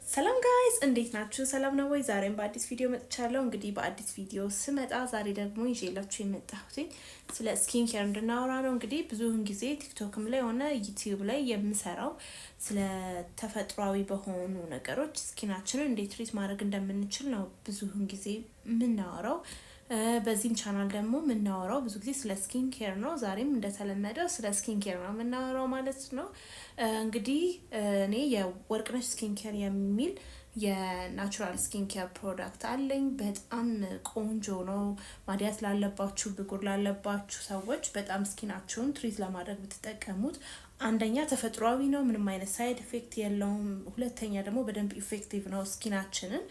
ሰላም guys፣ እንዴት ናችሁ? ሰላም ነው ወይ? ዛሬም በአዲስ ቪዲዮ መጥቻለሁ። እንግዲህ በአዲስ ቪዲዮ ስመጣ ዛሬ ደግሞ ይዤላችሁ የመጣሁት ስለ skin care እንድናወራ ነው። እንግዲህ ብዙውን ጊዜ ቲክቶክም ላይ ሆነ ዩቲዩብ ላይ የምሰራው ስለ ተፈጥሯዊ በሆኑ ነገሮች skin ኣችንን እንዴት treat ማድረግ እንደምንችል ነው ብዙውን ጊዜ የምናወራው። በዚህም ቻናል ደግሞ የምናወራው ብዙ ጊዜ ስለ skin care ነው። ዛሬም እንደተለመደው ስለ skin care ነው የምናወራው ማለት ነው። እንግዲህ እኔ የወርቅነሽ skin care የሚል የ natural skin care product አለኝ። በጣም ቆንጆ ነው። ማዲያት ላለባችሁ፣ ብጉር ላለባችሁ ሰዎች በጣም skin ኣችሁን treat ለማድረግ ብትጠቀሙት አንደኛ ተፈጥሯዊ ነው፣ ምንም አይነት side effect የለውም። ሁለተኛ ደግሞ በደንብ effective ነው፣ skin ኣችንን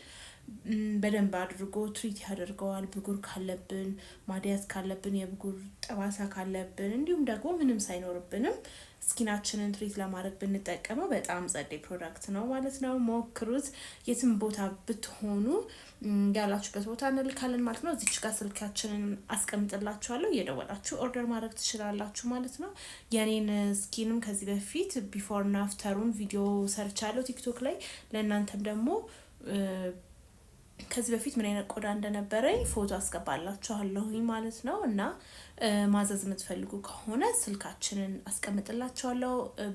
በደንብ አድርጎ treat ያደርገዋል። ብጉር ካለብን፣ ማዲያት ካለብን፣ የብጉር ጠባሳ ካለብን፣ እንዲሁም ደግሞ ምንም ሳይኖርብንም skin ኣችንን treat ለማድረግ ብንጠቀመው በጣም ጸዴ product ነው ማለት ነው። ሞክሩት። የትም ቦታ ብትሆኑ ያላችሁበት ቦታ እንልካለን ማለት ነው። እዚች ጋር ስልካችንን አስቀምጥላችኋለሁ፣ እየደወላችሁ order ማድረግ ትችላላችሁ ማለት ነው። የኔን skin ም ከዚህ በፊት before እና after ኡን ቪዲዮ ሰርቻለሁ ቲክቶክ ላይ። ለእናንተም ደግሞ ከዚህ በፊት ምን አይነት ቆዳ እንደነበረኝ ፎቶ አስገባላችኋለሁኝ ማለት ነው። እና ማዘዝ የምትፈልጉ ከሆነ ስልካችንን አስቀምጥላችኋለሁ።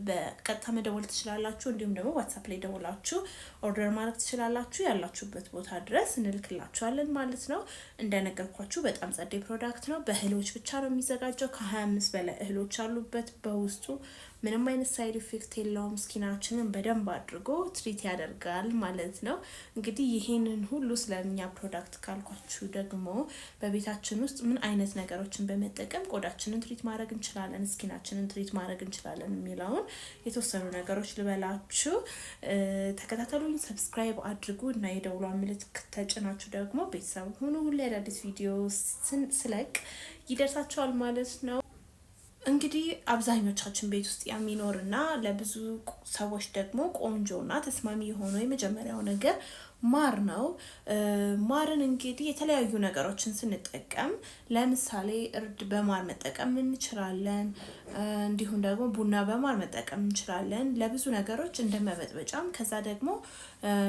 በቀጥታ መደወል ትችላላችሁ። እንዲሁም ደግሞ ዋትሳፕ ላይ ደውላችሁ order ማድረግ ትችላላችሁ። ያላችሁበት ቦታ ድረስ እንልክላችኋለን ማለት ነው። እንደነገርኳችሁ በጣም ጸዴ product ነው። በእህሎች ብቻ ነው የሚዘጋጀው። ከ25 በላይ እህሎች አሉበት በውስጡ። ምንም አይነት side effect የለውም። skin ኣችንን በደንብ አድርጎ treat ያደርጋል ማለት ነው። እንግዲህ ይሄንን ሁሉ ስለኛ product ካልኳችሁ ደግሞ በቤታችን ውስጥ ምን አይነት ነገሮችን በመጠቀም ቆዳችንን treat ማድረግ እንችላለን፣ skin ኣችንን treat ማድረግ እንችላለን የሚለውን የተወሰኑ ነገሮች ልበላችሁ። ተከታተሉኝ፣ subscribe አድርጉ እና የደውሏን ምልክት ተጭናችሁ ደግሞ ቤተሰብ ሁኑ። ሁሌ አዳዲስ ቪዲዮ ስለቅ ይደርሳችኋል ማለት ነው። እንግዲህ አብዛኞቻችን ቤት ውስጥ የሚኖርና ለብዙ ሰዎች ደግሞ ቆንጆና ተስማሚ የሆነው የመጀመሪያው ነገር ማር ነው። ማርን እንግዲህ የተለያዩ ነገሮችን ስንጠቀም፣ ለምሳሌ እርድ በማር መጠቀም እንችላለን። እንዲሁም ደግሞ ቡና በማር መጠቀም እንችላለን። ለብዙ ነገሮች እንደ መበጥበጫም ከዛ ደግሞ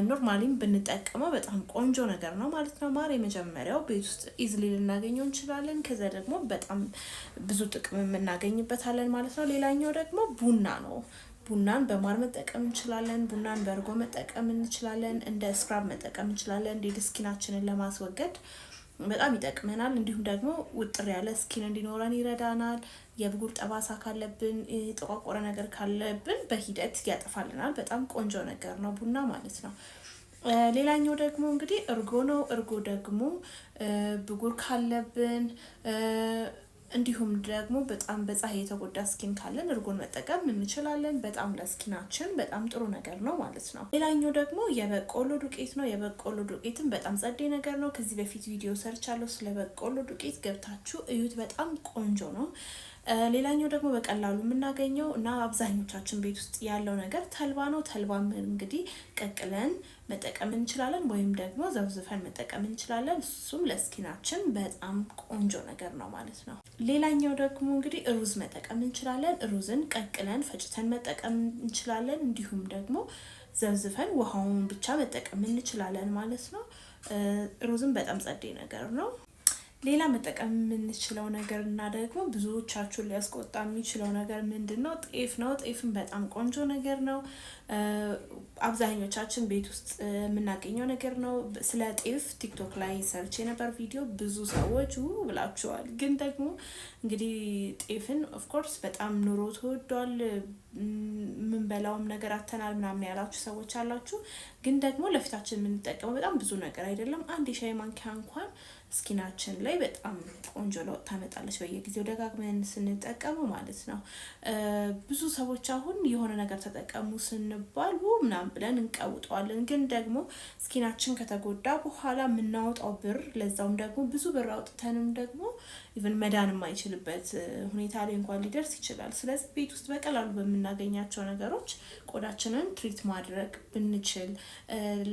normally ም ብንጠቀመው በጣም ቆንጆ ነገር ነው ማለት ነው። ማር የመጀመሪያው ቤት ውስጥ easily ልናገኘው እንችላለን። ከዛ ደግሞ በጣም ብዙ ጥቅም የምናገኝበታለን ማለት ነው። ሌላኛው ደግሞ ቡና ነው። ቡናን በማር መጠቀም እንችላለን። ቡናን በእርጎ መጠቀም እንችላለን። እንደ scrub መጠቀም እንችላለን። Dead skin ኣችንን ለማስወገድ በጣም ይጠቅመናል። እንዲሁም ደግሞ ውጥር ያለ skin እንዲኖረን ይረዳናል። የብጉር ጠባሳ ካለብን፣ የጠቋቆረ ነገር ካለብን በሂደት ያጠፋልናል። በጣም ቆንጆ ነገር ነው ቡና ማለት ነው። ሌላኛው ደግሞ እንግዲህ እርጎ ነው። እርጎ ደግሞ ብጉር ካለብን፣ እንዲሁም ደግሞ በጣም በፀሐይ የተጎዳ skin ካለን እርጎን መጠቀም እንችላለን። በጣም ለ skin ኣችን በጣም ጥሩ ነገር ነው ማለት ነው። ሌላኛው ደግሞ የበቆሎ ዱቄት ነው። የበቆሎ ዱቄትም በጣም ጸዴ ነገር ነው። ከዚህ በፊት ቪዲዮ ሰርቻለሁ ስለ በቆሎ ዱቄት፣ ገብታችሁ እዩት። በጣም ቆንጆ ነው። ሌላኛው ደግሞ በቀላሉ የምናገኘው እና አብዛኞቻችን ቤት ውስጥ ያለው ነገር ተልባ ነው። ተልባም እንግዲህ ቀቅለን መጠቀም እንችላለን ወይም ደግሞ ዘፍዝፈን መጠቀም እንችላለን። እሱም ለ skin ኣችን በጣም ቆንጆ ነገር ነው ማለት ነው። ሌላኛው ደግሞ እንግዲህ ሩዝ መጠቀም እንችላለን። ሩዝን ቀቅለን ፈጭተን መጠቀም እንችላለን። እንዲሁም ደግሞ ዘፍዝፈን ውሃውን ብቻ መጠቀም እንችላለን ማለት ነው። ሩዝም በጣም ጸዴ ነገር ነው። ሌላ መጠቀም የምንችለው ነገር እና ደግሞ ብዙዎቻችሁን ሊያስቆጣ የሚችለው ነገር ምንድን ነው? ጤፍ ነው። ጤፍም በጣም ቆንጆ ነገር ነው። አብዛኞቻችን ቤት ውስጥ የምናገኘው ነገር ነው። ስለ ጤፍ ቲክቶክ ላይ ሰርቼ የነበር ቪዲዮ ብዙ ሰዎች ብላችኋል። ግን ደግሞ እንግዲህ ጤፍን of course በጣም ኑሮ ተወዷል፣ የምንበላውም ነገር አተናል ምናምን ያላችሁ ሰዎች አላችሁ። ግን ደግሞ ለፊታችን የምንጠቀመው በጣም ብዙ ነገር አይደለም። አንድ የሻይ ማንኪያ እንኳን skin ኣችን ላይ በጣም ቆንጆ ለውጥ ታመጣለች፣ በየጊዜው ደጋግመን ስንጠቀመው ማለት ነው። ብዙ ሰዎች አሁን የሆነ ነገር ተጠቀሙ ስንባል ምናምን ብለን እንቀውጠዋለን። ግን ደግሞ skin ኣችን ከተጎዳ በኋላ የምናወጣው ብር፣ ለዛውም ደግሞ ብዙ ብር አውጥተንም ደግሞ Even መዳን የማይችልበት ሁኔታ ላይ እንኳን ሊደርስ ይችላል። ስለዚህ ቤት ውስጥ በቀላሉ በምናገኛቸው ነገሮች ቆዳችንን treat ማድረግ ብንችል፣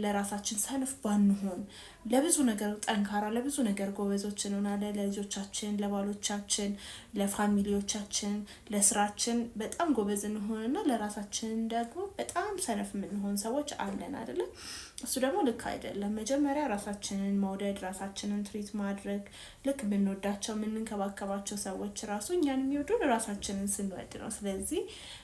ለራሳችን ሰነፍ ባንሆን፣ ለብዙ ነገር ጠንካራ፣ ለብዙ ነገር ጎበዞች እንሆናለን። ለልጆቻችን፣ ለባሎቻችን፣ ለ family ዎቻችን፣ ለስራችን በጣም ጎበዝ እንሆንና ለራሳችን ደግሞ በጣም ሰነፍ የምንሆን ሰዎች አለን አይደለም? እሱ ደግሞ ልክ አይደለም። መጀመሪያ ራሳችንን መውደድ፣ ራሳችንን treat ማድረግ፣ ልክ የምንወዳቸው የምንንከባከባቸው ሰዎች ራሱ እኛን የሚወዱን ራሳችንን ስንወድ ነው። ስለዚህ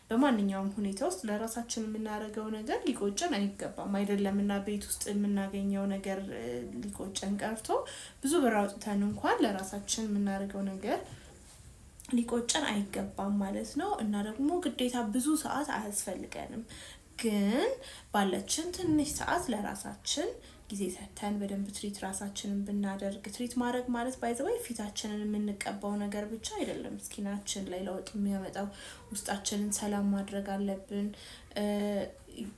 በማንኛውም ሁኔታ ውስጥ ለራሳችን የምናደርገው ነገር ሊቆጨን አይገባም። አይደለም እና ቤት ውስጥ የምናገኘው ነገር ሊቆጨን ቀርቶ ብዙ ብር አውጥተን እንኳን ለራሳችን የምናደርገው ነገር ሊቆጨን አይገባም ማለት ነው። እና ደግሞ ግዴታ ብዙ ሰዓት አያስፈልገንም፣ ግን ባለችን ትንሽ ሰዓት ለራሳችን ጊዜ ሰጥተን በደንብ treat ራሳችንን ብናደርግ። Treat ማድረግ ማለት by the way ፊታችንን የምንቀባው ነገር ብቻ አይደለም። Skin ኣችን ላይ ለውጥ የሚያመጣው ውስጣችንን ሰላም ማድረግ አለብን።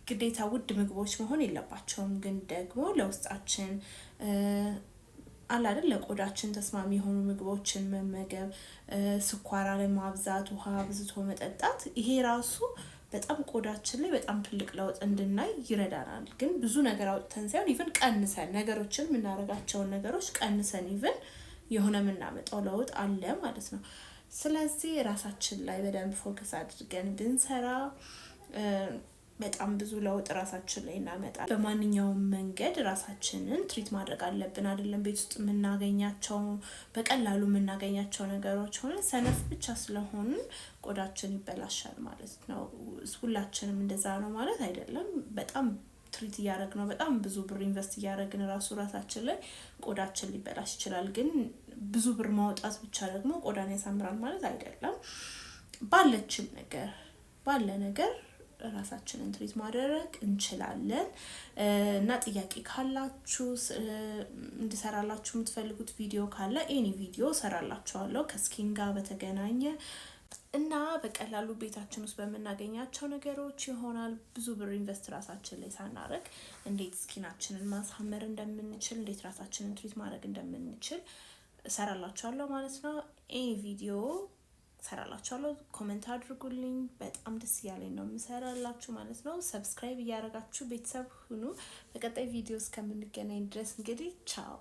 ግዴታ ውድ ምግቦች መሆን የለባቸውም፣ ግን ደግሞ ለውስጣችን አለ አይደል ለቆዳችን ተስማሚ የሆኑ ምግቦችን መመገብ፣ ስኳር አለማብዛት፣ ውሃ አብዝቶ መጠጣት፣ ይሄ ራሱ በጣም ቆዳችን ላይ በጣም ትልቅ ለውጥ እንድናይ ይረዳናል። ግን ብዙ ነገር አውጥተን ሳይሆን even ቀንሰን ነገሮችን፣ የምናደርጋቸውን ነገሮች ቀንሰን even የሆነ የምናመጣው ለውጥ አለ ማለት ነው። ስለዚህ ራሳችን ላይ በደንብ focus አድርገን ብንሰራ በጣም ብዙ ለውጥ ራሳችን ላይ እናመጣለን። በማንኛውም መንገድ ራሳችንን treat ማድረግ አለብን። አይደለም ቤት ውስጥ የምናገኛቸው፣ በቀላሉ የምናገኛቸው ነገሮች ሆነ ሰነፍ ብቻ ስለሆንን ቆዳችን ይበላሻል ማለት ነው። ሁላችንም እንደዛ ነው ማለት አይደለም። በጣም treat እያደረግነው፣ በጣም ብዙ ብር invest እያደረግን ራሱ ራሳችን ላይ ቆዳችን ሊበላሽ ይችላል። ግን ብዙ ብር ማውጣት ብቻ ደግሞ ቆዳን ያሳምራል ማለት አይደለም። ባለችን ነገር፣ ባለ ነገር ራሳችንን treat ማድረግ እንችላለን። እና ጥያቄ ካላችሁ፣ እንድሰራላችሁ የምትፈልጉት ቪዲዮ ካለ any ቪዲዮ እሰራላችኋለሁ ከ skin ጋር በተገናኘ እና በቀላሉ ቤታችን ውስጥ በምናገኛቸው ነገሮች ይሆናል። ብዙ ብር invest ራሳችን ላይ ሳናደርግ እንዴት skin ኣችንን ማሳመር እንደምንችል፣ እንዴት ራሳችንን treat ማድረግ እንደምንችል እሰራላችኋለሁ ማለት ነው። Any ቪዲዮ እሰራላችኋለሁ። Comment አድርጉልኝ። በጣም ደስ እያለኝ ነው የምሰራላችሁ ማለት ነው። Subscribe እያደረጋችሁ ቤተሰብ ሁኑ። በቀጣይ ቪዲዮ እስከምንገናኝ ድረስ እንግዲህ ቻው።